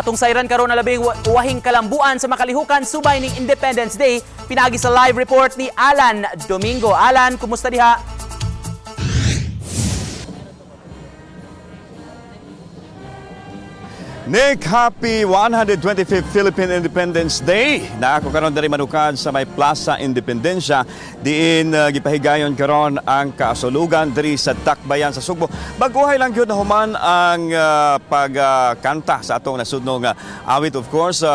Atong sayran karon na labing uwahing kalambuan sa makalihukan subay ning Independence Day, pinaagi sa live report ni Alan Domingo. Alan, kumusta diha? Nick, happy 125th Philippine Independence Day. Na ako karon diri manukad sa may Plaza Independencia diin gipahigayon karon ang kaasulugan diri sa Dakbayan sa Sugbo. Baguhay lang gyud na human ang pagkanta sa atong nasudnong awit, of course,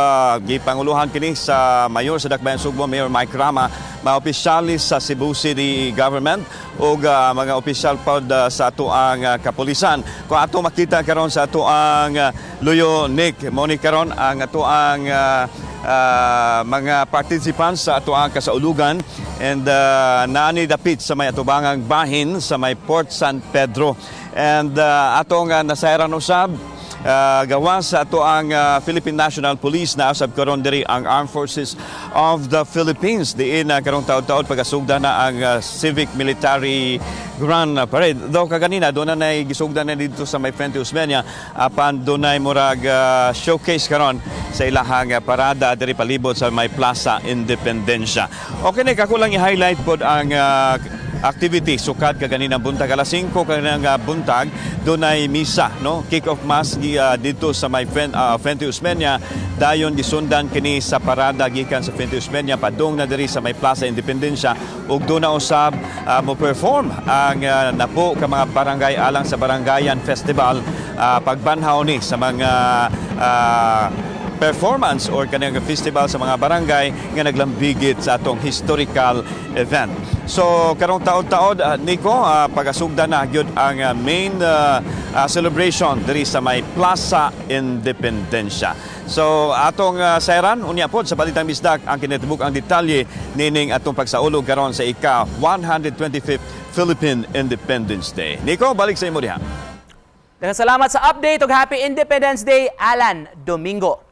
gipanguluhan kini sa mayor sa Dakbayan Sugbo, Mayor Mike Rama, mga opisyalis sa Cebu City Government ug mga opisyal pod sa ato ang kapulisan. Kung ato makita karon sa ato ang luyo, Nick, mo ni karon ang ato ang mga participants sa ato ang kasaulugan and naani dapit sa may atubangang bahin sa may Port San Pedro. And atong nasayran usab gawa sa ato ang Philippine National Police, na usab karon diri ang Armed Forces of the Philippines diin karong taud-taud pagasugda na ang Civic Military Grand Parade. Daw kaganina doon na nay gisugda na dito sa may Fuente Osmeña, apan dunay murag showcase karon sa ilahang parada diri palibot sa may Plaza Independencia. Okay ni ako lang i-highlight pod ang activity sukad kaganinang buntag, alas 5 kaninang buntag dunay misa, no, kick off mass dito sa may Fuente Osmeña. Dayon gisundan kini sa parada gikan sa Fuente Osmeña padung na diri sa may Plaza Independencia ug doon na usab mo perform ang napo ka mga barangay alang sa Barangayan Festival, pagbanhaw ni sa mga performance or kanang festival sa mga barangay nga naglambigit sa atong historical event. So karong taod-taod, Nico, pagasugda na gyud ang main celebration diri sa may Plaza Independencia. So atong sayran unya pod sa Balitang Bisdak ang kinatibuk ang detalye nining atong pagsaulog karon sa ika 125th Philippine Independence Day. Nico, balik sa imo diha. Daghang salamat sa update ug happy Independence Day, Alan Domingo.